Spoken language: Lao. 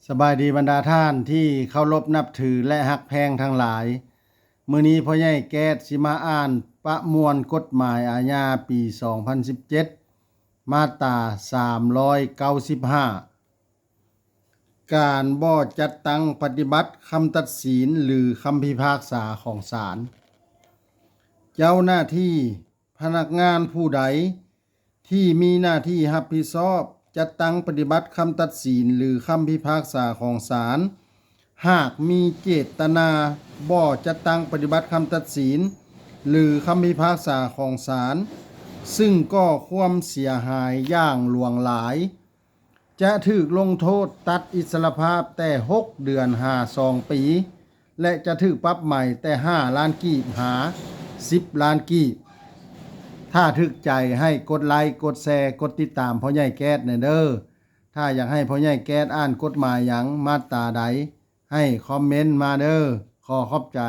ສະບາຍດີບັນດາທ່ານທີ່ເຄົາລົບນັບຖື ແລະ ຮັກແພງທັງຫຼາຍ. ມື້ນີ້ພໍ່ໃຫຍ່ແກ້ດຊິມາອ່ານປະມວນກົດໝາຍອາຍາປີສອງພັນສິບເຈັດ ມາດຕາສາມຮ້ອຍເກົ້າສິບຫ້າ ການບໍ່ຈັດຕັ້ງປະຕິບັດຄຳຕັດສິນ ຫຼື ຄຳພິພາກສາຂອງສານ. ເຈົ້າໜ້າທີ່ ພະນັກງານຜູ້ໃດທີ່ມີໜ້າທີ່ຮັບຜິດຊອບຈັດຕັ້ງປະຕິບັດຄຳຕັດສິນ ຫຼື ຄຳພິພາກສາຂອງສານ, ຫາກມີເຈດຕະນາບໍ່ຈັດຕັ້ງປະຕິບັດຄຳຕັດສິນ ຫຼື ຄຳພິພາກສາຂອງສານ ຊຶ່ງກໍ່ຄວາມເສຍຫາຍຢ່າງຫຼວງຫຼາຍ, ຈະຖືກລົງໂທດຕັດອິດສະຫຼະພາບແຕ່ຫົກເດືອນຫາສອງປີ ແລະ ຈະຖືກປັບໃໝແຕ່ຫ້າລ້ານກີບຫາສິບລ້ານກີບ. ຖ້າຖືກໃຈໃຫ້ກົດໄລ, ກົດແຊ, ກົດຕິດຕາມພໍ່ໃຫຍ່ແກ້ດແດ່ເດີ. ຖ້າຢາກໃຫ້ພໍ່ໃຫຍ່ແກ້ດອ່ານກົດໝາຍຫຍັງ ມາດຕາໃດ ໃຫ້ຄອມເມັນມາເດີ. ຂໍຂອບໃຈ.